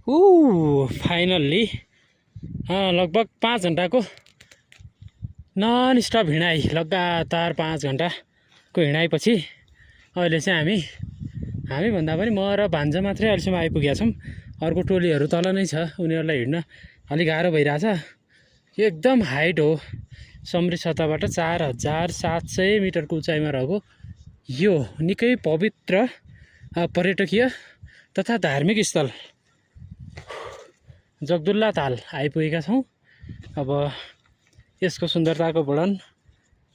Finally लगभग 5 घन्टाको non stop हिँडाइ, लगातार 5 घन्टाको हिँडाइपछि अहिले चाहिँ हामी भन्दा पनि म र भान्जा मात्रै अहिलेसम्म आइपुगेका छौँ। अर्को टोलीहरू तल नै छ, उनीहरूलाई हिँड्न अलिक गाह्रो भइरहेछ। एकदम हाइट हो, समुद्री सतहबाट 4700 मिटरको उचाइमा रहेको यो निकै पवित्र पर्यटकीय तथा धार्मिक स्थल जगदुल्ला ताल आइपुगेका छौँ। अब यसको सुन्दरताको वर्णन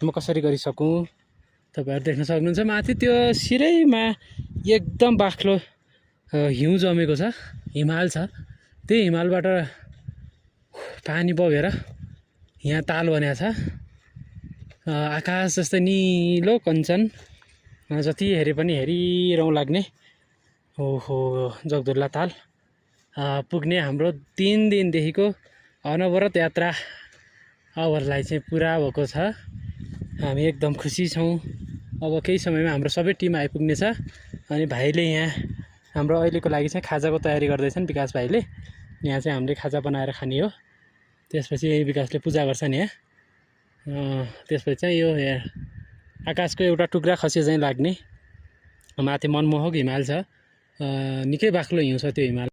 म कसरी गरिसकूँ, तपाईहरु देख्न सक्नुहुन्छ। माथि त्यो सिरैमा एकदम बाक्लो हिउँ जमेको छ, हिमाल छ। त्यही हिमालबाट पानी बगेर यहाँ ताल बनेको छ। आकाश जस्तै निलो कञ्चन, जति हेरे पनि हेरिरहँ लाग्ने। ओहो, जगदुल्ला ताल पुग्ने हाम्रो 3 दिनदेखिको अनवरत यात्रा अवरलाई चाहिँ पुरा भएको छ। हामी एकदम खुसी छौँ। अब केही समयमा हाम्रो सबै टिम आइपुग्नेछ। अनि भाइले यहाँ हाम्रो अहिलेको लागि चाहिँ खाजाको तयारी गर्दैछन्, विकास भाइले। यहाँ चाहिँ हामीले खाजा बनाएर खाने हो। त्यसपछि विकासले पूजा गर्छन् यहाँ। त्यसपछि चाहिँ यो आकाशको एउटा टुक्रा खसे चाहिँ लाग्ने। माथि मनमोहक हिमाल छ, निकै बाक्लो हिउँ छ त्यो हिमाल।